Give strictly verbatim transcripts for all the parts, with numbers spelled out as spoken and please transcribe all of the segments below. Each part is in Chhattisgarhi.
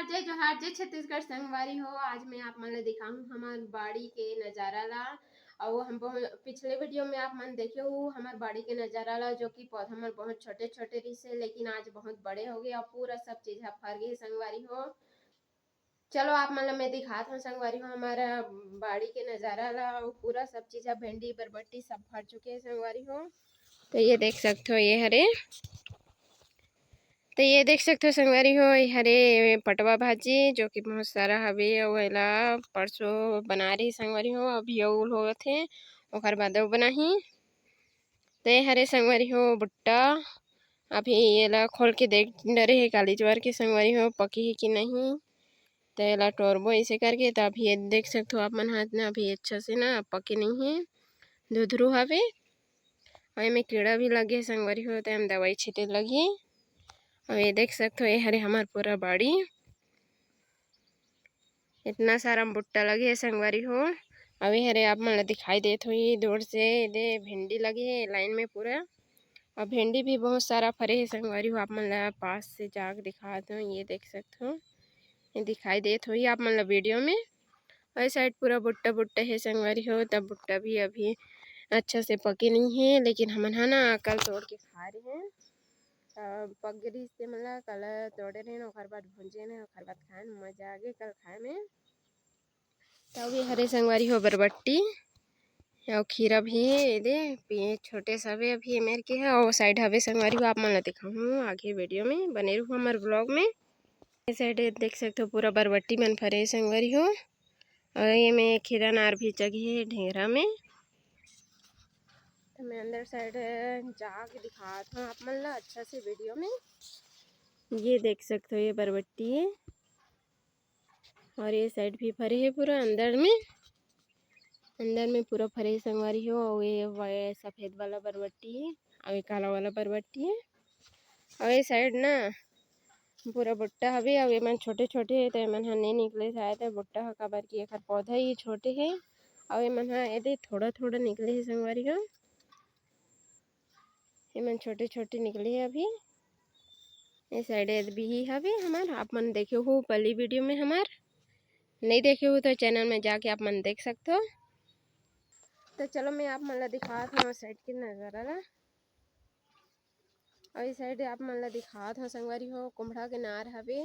जय जोहार, जय छत्तीसगढ़ संगवारी हो। आज मैं आप मन ल दिखाहूँ हमर बाड़ी के नजारा ला। अउ हम बहुत, पिछले वीडियो में आप मन देखे हो हमर बाड़ी के नजारा ला, जो कि पौधा मन बहुत छोटे-छोटे रिहिसे, लेकिन आज बहुत बड़े हो गए अउ पूरा सब चीज ह फर गए संगवारी हो। चलो आप मन ल मैं दिखात हूँ संगवारी हो, हमर बाड़ी के नजारा ला। अउ पूरा सब चीज ह, भेंडी, बरबट्टी सब फर चुके हे संगवारी हो। तो ये देख सकते हो, ये हरे तो ये देख सकते हो संगवारी हो, ये हरे पटवा भाजी, जो कि बहुत सारा हवे, अउ एला परसों बना रही संगवारी हो, अभी अउ होवत हे, ओकर बाद अउ बनाही। तो ये हरे संगवारी हो भुट्टा, अभी एला खोल के देख डरे हे काली ज्वार के संगवारी हो, पकी हे कि नहीं। तो एला टोरबो ऐसे करके। तो अभी ये देख सकते हो आप मन हाथ ना, अभी अच्छा से ना पके नहीं है, धुधरू हवे। अउ एमे कीड़ा भी लगे हे संगवारी हो, तो एमे दवाई छिटे लगही। अउ ये देख सकथो, ये हरे हमर पूरा बाड़ी, इतना सारा भुट्टा लगे हे संगवारी हो। अउ ये हरे आप मन ल दिखाई देत होही दूर से, दे भेंडी लगे हे लाइन में पूरा। अउ भेंडी भी बहुत सारा फरे हे संगवारी हो, आप मन ल पास से जाके दिखात हूँ। ये देख सकथो, ये दिखाई देत होही आप मन ल वीडियो में। अउ ये साइड पूरा भुट्टा भुट्टा हे संगवारी हो, तब भुट्टा भी अभी अच्छा से पके नहीं हे, लेकिन हमन ह ना कल तोड़ के खा रहे हैं। तब पक गे रिहिस ते मन ल कल तोड़े रहेन, ओकर बाद भूंजे रहेन, ओकर बाद खाए में मजा आ गे कल खाए में। तब ये हरे संगवारी हो बरबट्टी, अउ खीरा भी हे, एदे पे-, छोटे से हवे अभी ए मेर के हे, अउ साइड हवे संगवारी हो, आप मन ल दिखाहूँ आगे वीडियो में, बने रहू हमर ब्लॉग में। ये साइड देख सकथो पूरा बरबट्टी मन फरे हे संगवारी हो, अउ एमे खीरा नार भी चघे हे ढेंगरा में। तो मैं अंदर साइड जाके दिखात हूँ आप मन ला अच्छा से वीडियो में। ये देख सकते हो, ये बरबट्टी है और ये साइड भी फरे है पूरा अंदर में, अंदर में पूरा फरे है संगवारी हो। अउ ये वा-, सफेद वाला बरबट्टी है, अउ ये काला वाला बरबट्टी है। अउ ये साइड ना पूरा भुट्टा हवे, अउ एमन छोटे-छोटे हे, त एमन ह नइ निकले शायद, भुट्टा ह, काबर कि एखर पौधा ही छोटे हे, अउ एमन ह एदे थोड़ा-थोड़ा निकले हे संगवारी हो, एमन छोटे-छोटे निकले हे अभी। ए साइड एदे बिही हवे हमर, आप मन देखे हो पहली वीडियो में हमर, नइ देखे हो तो चैनल में जाके आप मन देख सकथो। तो चलो मैं आप मन ला दिखात हूँ साइड के नज़ारा ला। अउ ए साइड आप मन ला दिखात हव संगवारी हो, कुम्हड़ा के नार हवे।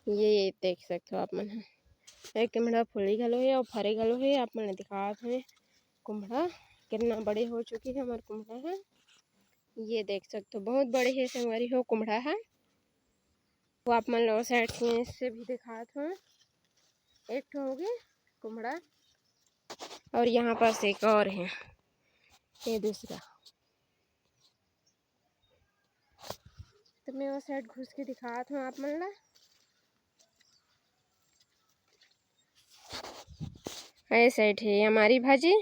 ये देख सकथव आप मन ह, एक कुम्हड़ा फूले घलो हे अउ फरे घलो हे। आप मन ला दिखात हवे कुम्हड़ा, कितना बड़े हो चुके हे हमर कुम्हड़ा ह। ये देख सकथव, बहुत बड़े हे संगवारी हो कुम्हड़ा ह। वो आप मन ला ओ साइड से, से भी दिखात हव, एक ठो होगे कुम्हड़ा, और यहाँ पास एक और है, ये दूसरा। तो मैं वो साइड घुस के दिखात हूँ आप मन ला। ये साइड है हमारी भाजी,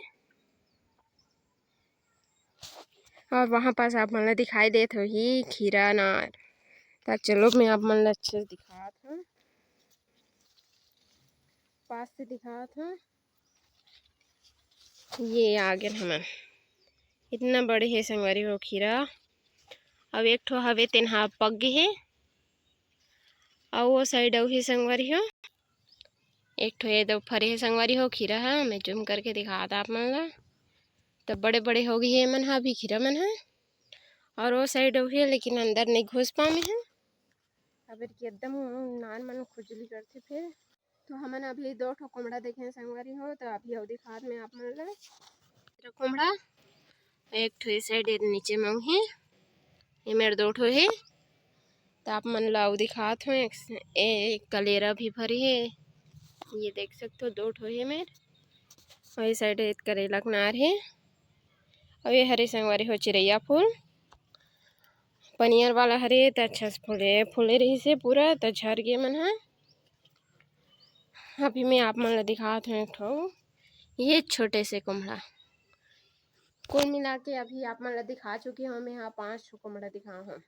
और वहाँ पास आप मन ला दिखाई देत होही खीरा नार। त चलो मैं आप मन ला अच्छे से दिखात हूँ, पास से दिखात हूँ। ये आ गेन हमन। इतना बड़े हे संगवारी हो खीरा। अउ एक ठो हवे, तेन हा पक गे हे। अउ वो साइड अउ हे संगवारी हो, एक ठो ये दो फरे हे संगवारी हो खीरा ह। मैं जूम करके दिखात आप मन ला, त बड़े बड़े हो गे हे एमन ह अभी खीरा मन ह। और वो साइड अउ हे, लेकिन अंदर नइ घुस पाए हे, काबर कि एकदम नान मन खुजली करथे फिर। तो हमन अभी दो ठो कोमड़ा देखे हन संगवारी हो, तो अभी अउ दिखात मैं आप मन ला। कोमड़ा एक ठो ए साइड नीचे में हे, ए मेर दो ठो हे, तो आप मन ला अउ दिखात हूँ। एक, एक कलेरा भी फरे हे, ये देख सकते हो, दो ठो हे मेर। और ये साइड एक करेला के नार हे, और ये हरे संगवारी हो चिरैया फूल, पनियर वाला हरे, त अच्छा से फूले, फूले रहिस हे पूरा, त झर गे मन ह। अभी मैं आप मन ला दिखात हूँ एक ठो, ये छोटे से कोमड़ा। कुल मिला के अभी आप मन ला दिखा चुकी हूँ मैं, हाँ, पाँच ठो कोमड़ा दिखा हूँ।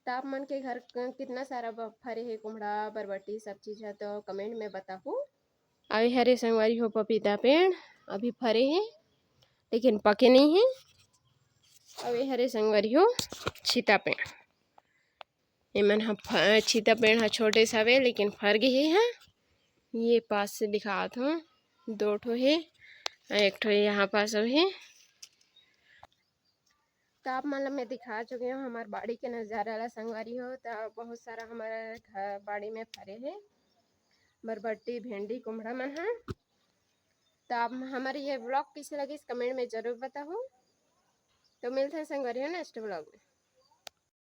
त आप मन के घर क-, कितना सारा ब-, फरे हे कोमड़ा, बरबट्टी, सब चीज है, तो कमेंट में बताहू। अउ ए हरे संगवारी हो पपीता पेड़, अभी फरे हे लेकिन पके नहीं हे। अउ ए हरे संगवारी हो छीता पेड़। एमन ह फ-, छीता पेड़ ह छोटे से हवे, लेकिन फर गे हे। हाँ, ये पास से दिखात हूँ, दो ठो हे, एक ठो यहाँ पास अभी। तो आप मन ल मैं दिखा चुके हूँ हमार बाड़ी के नज़ारा ला संगवारी हो। तो बहुत सारा हमारे घर बाड़ी में फरे हे बरबट्टी, भेंडी, कुम्हड़ा मन ह। तो आप हमारे ये vlog कैसे लगिस, comment में जरूर बताओ। तो मिलते हैं संगवारी हो next vlog में।